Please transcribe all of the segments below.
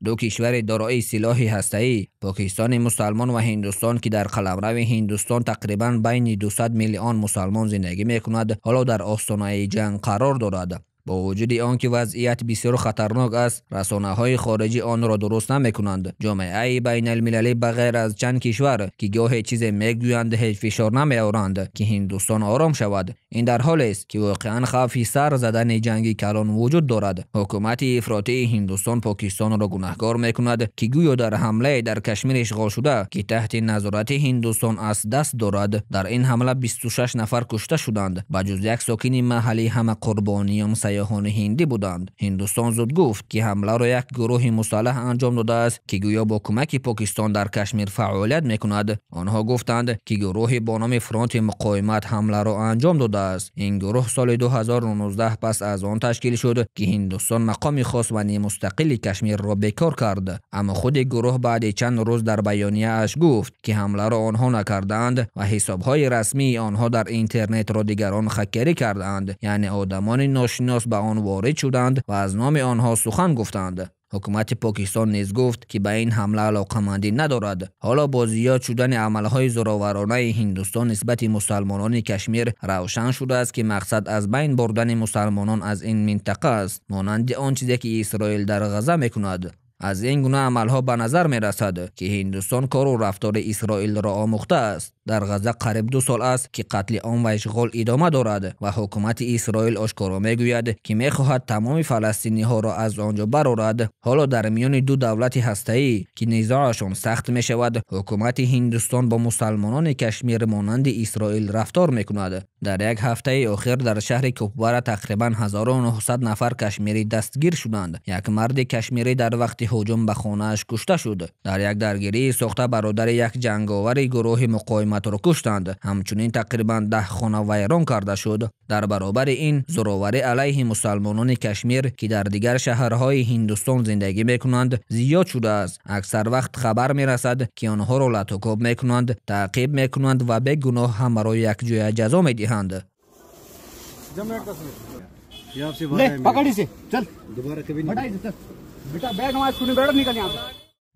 Ду кишвари дорои силоҳи ҳастаӣ, Покистони мусалмон ва Ҳиндустон, ки дар қаламрави Ҳиндустон тақрибан байни 200 миллион мусалмон зиндагӣ мекунад, ҳоло дар остонаи ҷанг қарор дорад. Бо вуҷуди он ки вазъият бисёр хатарнок аст, расонаҳои хориҷӣ онро дуруст намекунанд. Ҷомеаи байналмилалӣ ба ғайр аз чанд кишвар, ки гоҳе чизе мегӯянд, ҳеҷ фишор намеоранд, ки Ҳиндустон ором шавад. Ин дар ҳолест, ки воқеан хавфи сар задани ҷанги калон вуҷуд дорад. Ҳукумати ифротии Ҳиндустон Покистонро гунаҳкор мекунад, ки гӯё дар ҳамлае дар Кашмир ишғолшуда, ки таҳти назорати Ҳиндустон аст, даст дорад. Дар ин ҳамла 26 нафар кушта шуданд. Ба ҷуз як сокини маҳаллӣ ҳама қурбониён сайёҳони ҳиндӣ буданд. Ҳиндустон зуд гуфт, ки ҳамларо як гурӯҳи мусаллаҳ анҷом додааст, ки гӯё бо кӯмаки Покистон дар Кашмир фаъолият мекунад. Онҳо гуфтанд, ки гурӯҳи бо номи Фронти муқовимат ҳамларо анҷом додааст. Ин гурӯҳ соли 2019 пас аз он ташкил шуд, ки Ҳиндустон мақоми хос ва нимустақили Кашмирро бекор кард. Аммо худи гурӯҳ баъди чанд рӯз дар баёнияаш гуфт, ки ҳамларо онҳо накардаанд ва ҳисобҳои расмии онҳо дар интернетро дигарон хакерӣ кардаанд, яъне одамони ношинос ба он ворид шуданд ва аз номи онҳо сухан гуфтанд. Ҳукумати Покистон низ гуфт, ки ба ин ҳамла алоқамандӣ надорад. Ҳоло бо зиёд шудани амалҳои зӯроваронаи Ҳиндустон нисбати мусалмонони Кашмир равшан шудааст, ки мақсад аз байн бурдани мусалмонон аз ин минтақа аст, монанди он чизе ки Исроил дар Ғаза мекунад. Аз ин гуна амалҳо ба назар мерасад, ки Ҳиндустон кору рафтори Исроилро омӯхтааст. Дар Ғаза қариб 2 сол аст, ки қатли ом ва ишғол идома дорад ва ҳукумати Исроил ошкоро мегӯяд, ки мехоҳад тамоми фаластиниҳоро аз он ҷо барорад. Ҳоло дар миёни ду давлати ҳастаӣ, ки низоашон сахт мешавад, ҳукумати Ҳиндустон бо мусалмонони Кашмир монанди Исроил рафтор мекунад. Дар як ҳафтаи охир дар шаҳри Купвара тақрибан 1900 нафар кашмирӣ дастгир шуданд. Як марди кашмирӣ дар вақти ҳуҷум ба хонааш кушта шуд. Дар як даргирии сохта бародари як ҷанговари гурӯҳи муқовиматро куштанд. Ҳамчунин тақрибан 10 хона вайрон карда шуд. Дар баробари ин зӯроварӣ алайҳи мусалмонони Кашмир, ки дар дигар шаҳрҳои Ҳиндустон зиндагӣ мекунанд, зиёд шудааст. Аксар вақт хабар мерасад, ки онҳоро латукӯб мекунанд, таъқиб мекунанд ва бегуноҳ ҳамаро якҷоя ҷазо медиҳанд.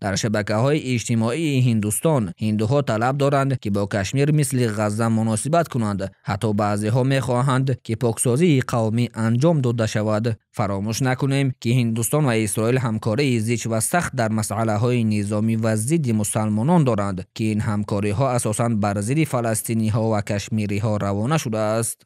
Дар шабакаҳои иҷтимоии Ҳиндустон ҳиндуҳо талаб доранд, ки бо Кашмир мисли Ғазза муносибат кунанд. Ҳатто баъзеҳо мехоҳанд, ки поксозии қавмӣ анҷом дода шавад. Фаромӯш накунем, ки Ҳиндустон ва Исроил ҳамкории зич ва сахт дар масъалаҳои низомӣ ва зидди мусалмонон доранд, ки ин ҳамкориҳо асосан бар зидди фаластиниҳо ва кашмириҳо равона шудааст.